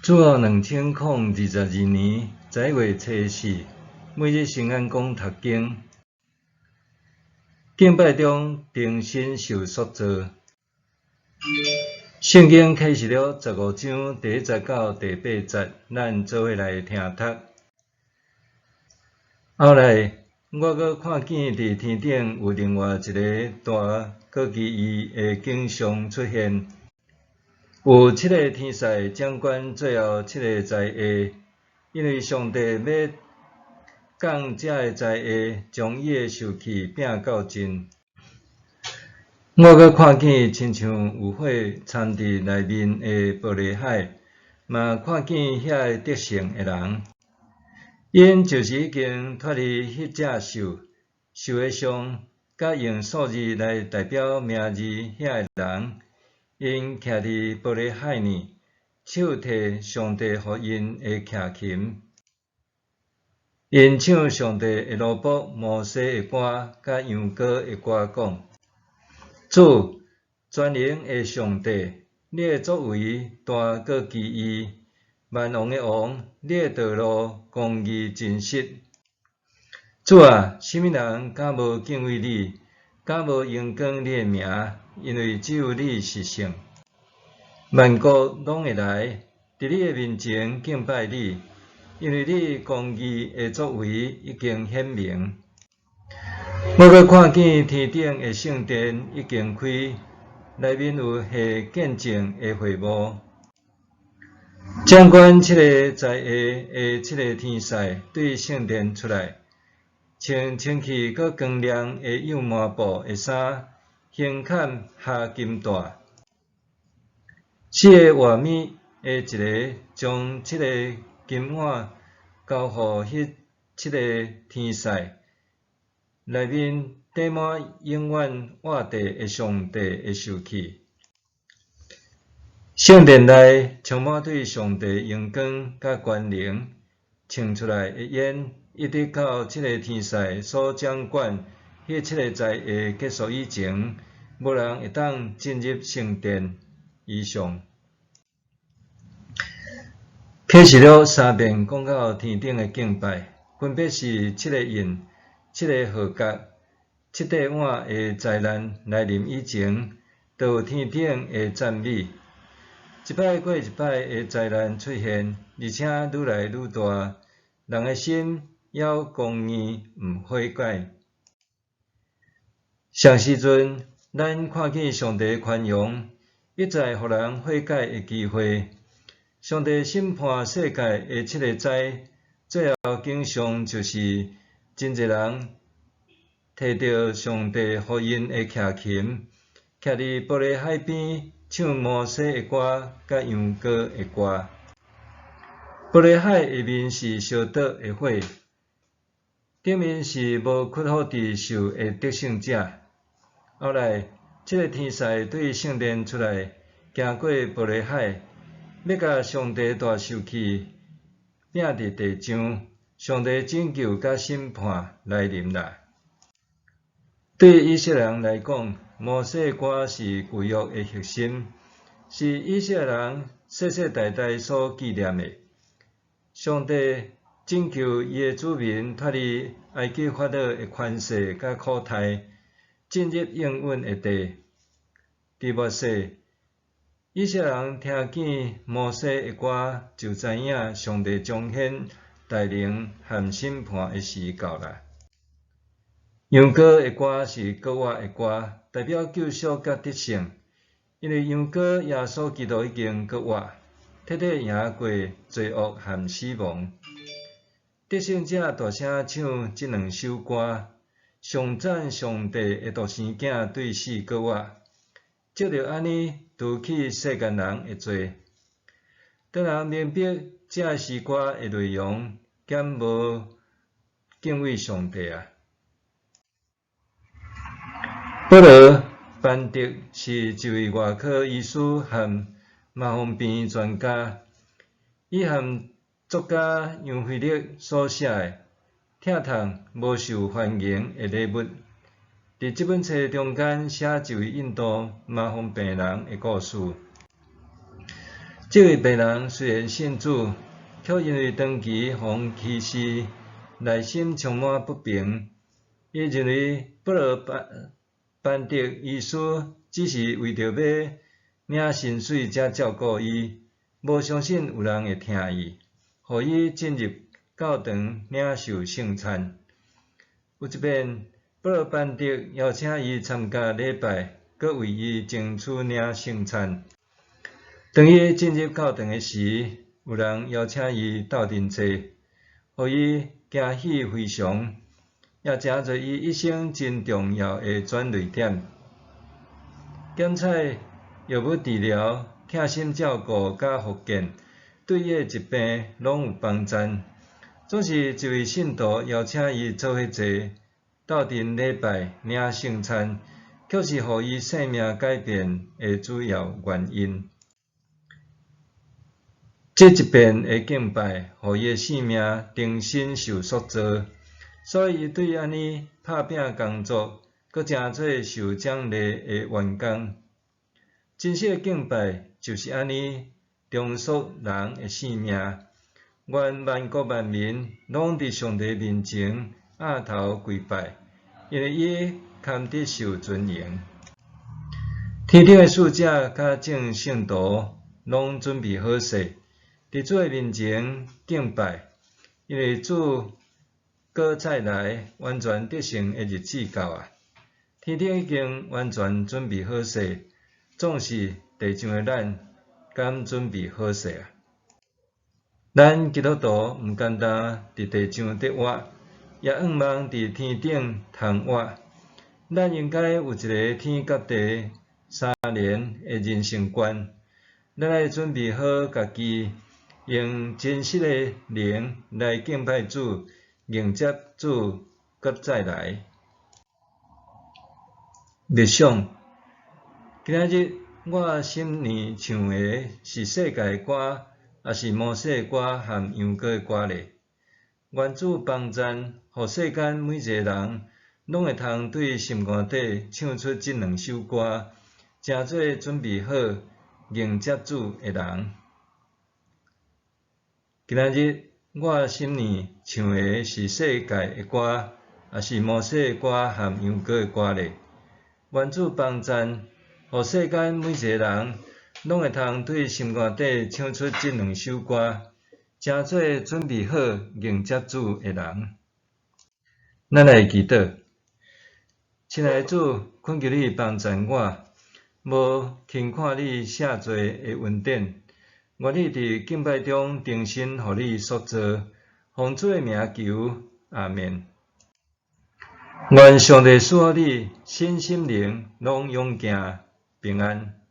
主後2022年11月初四，每日聖安講讀經，敬拜中重新受塑造。聖經啟示錄15章第1節到第8節，咱做伙來聽讀。後來，我閣看見佇天頂有另外一个大閣奇異的景象出現，有七个天使掌管最後七个災厄，因為上帝欲降這个災厄，將伊的受氣摒到盡。我閣看見親像有火摻佇內面的玻璃海，嘛看見遐个得勝的人，𪜶就是已經脫離彼隻獸，獸的像，佮用數字來代表名字遐个人，𪜶徛佇玻璃海裡，手提上帝予𪜶的徛琴。𪜶唱上帝的奴僕摩西的歌，佮羊羔的歌，講：主，全能的上帝，你的作為大閣奇異，萬王的王，你的道路公義真實。主啊，啥物人敢無敬畏你，敢無榮光你的名？因為只有你是聖。萬國攏會來，佇你的面前敬拜你，因為你公義的作為已經顯明。我閣看見天頂的聖殿已經開，內面有下見證的會幕。掌管七個災厄的七个天使對聖殿出來，穿清氣閣光亮的幼麻布的衫，胸坎縖金帶。四个活物的一个將七個金碗交予彼七个天使，內面貯滿永遠活著的上帝的受氣。聖殿內充滿對上帝榮光佮權能，衝出來的煙，一直到七个天使所掌管彼七个災厄結束以前，無人會當進入聖殿。以上。啟示錄三遍講到天頂的敬拜，分別是七个印、七个號角、七塊碗的災難來臨以前，就有天頂的讚美。一擺過一擺的災難出現，而且愈來愈大，人的心猶剛硬，毋悔改。啥時陣，咱看見上帝寬容，一再予人悔改的機會。上帝審判世界的七個災，最後景象就是真濟人提著上帝予𪜶的徛琴，徛佇玻璃海邊唱摩西的歌，佮羊羔的歌。玻璃海下面是燒灼的火，頂面是無屈服佇獸的得勝者。後來，七个天使對聖殿出來，行過玻璃海，欲共上帝大受氣摒佇地上，上帝拯救佮審判來臨啦。對以色列人來講，摩西的歌是舊約的核心，是以色列人世世代代所紀念的。上帝拯救伊的子民脫離埃及法老的權勢佮苦待，進入應允的地。佇末世，以色列人聽見摩西的歌，就知影上帝彰顯大能和審判的時到啦。羊羔的歌是復活的歌，代表救贖佮得勝。因為羊羔耶穌基督已經復活，徹底贏過罪惡和死亡。得勝者大聲唱這兩首歌，頌讚上帝的獨生囝對死復活，藉著按呢除去世間人的罪。當人明白這詩歌的內容，敢無敬畏上帝啊？保羅·班德是一位外科醫師和麻風病專家，伊和作家楊飛力所寫的《疼痛無受歡迎的禮物》，佇這本冊中間寫一位印度麻風病人的故事。這位病人雖然信主，卻因為長期予人歧視，內心充滿不平。伊認為保羅班班德醫師只是為著欲領薪水才照顧伊，無相信有人會疼伊，予伊進入教堂領受聖餐。有一遍，保羅班德邀請伊參加禮拜，閣為伊爭取領聖餐。當伊進入教堂的時，有人邀請伊鬥陣坐，予伊驚喜非常，也成做伊一生真重要的轉捩點。檢採、藥物治療、疼心照顧佮復健，對伊的疾病攏有幫贊。總是一位信徒邀請伊做伙坐，鬥陣禮拜領聖餐，卻是予伊生命改變的主要原因。這一遍的敬拜，予伊的生命重新受塑造，所以伊對按呢拍拚工作，閣成做受獎勵的員工。真實的敬拜就是按呢重塑人的生命。願萬國萬民攏佇上帝面前額頭跪拜，因為伊堪得受尊榮。天頂的使者佮眾聖徒攏準備好勢，佇主的面前敬拜，因為主閣再來完全得勝的日子到啊！天頂已經完全準備好勢，總是地上的咱敢準備好勢啊？咱基督徒毋單單佇地上得活，也向望佇天頂通活。咱應該有一个天佮地相連的人生觀。咱愛準備好家己，用真實的靈來敬拜主，迎接主閣再來。默想，今仔日我心裡唱的是世界歌，抑是摩西歌和羊羔的歌咧？願主幫贊，予世間每一个人攏會通對心肝底唱出這兩首歌，成做準備好迎接主的人。今仔日我心裡唱的是世界的歌，抑是摩西的歌和羊羔的歌咧？願主幫贊，予世間每一个人攏會通對心肝底唱出這兩首歌，成做準備好迎接主的人。咱來祈禱，親愛的主，懇求你幫贊我，無輕看你赦罪的恩典。願意佇敬拜中重新予你塑造，奉主的名求，阿們。願上帝賜福你，身心靈攏勇健平安。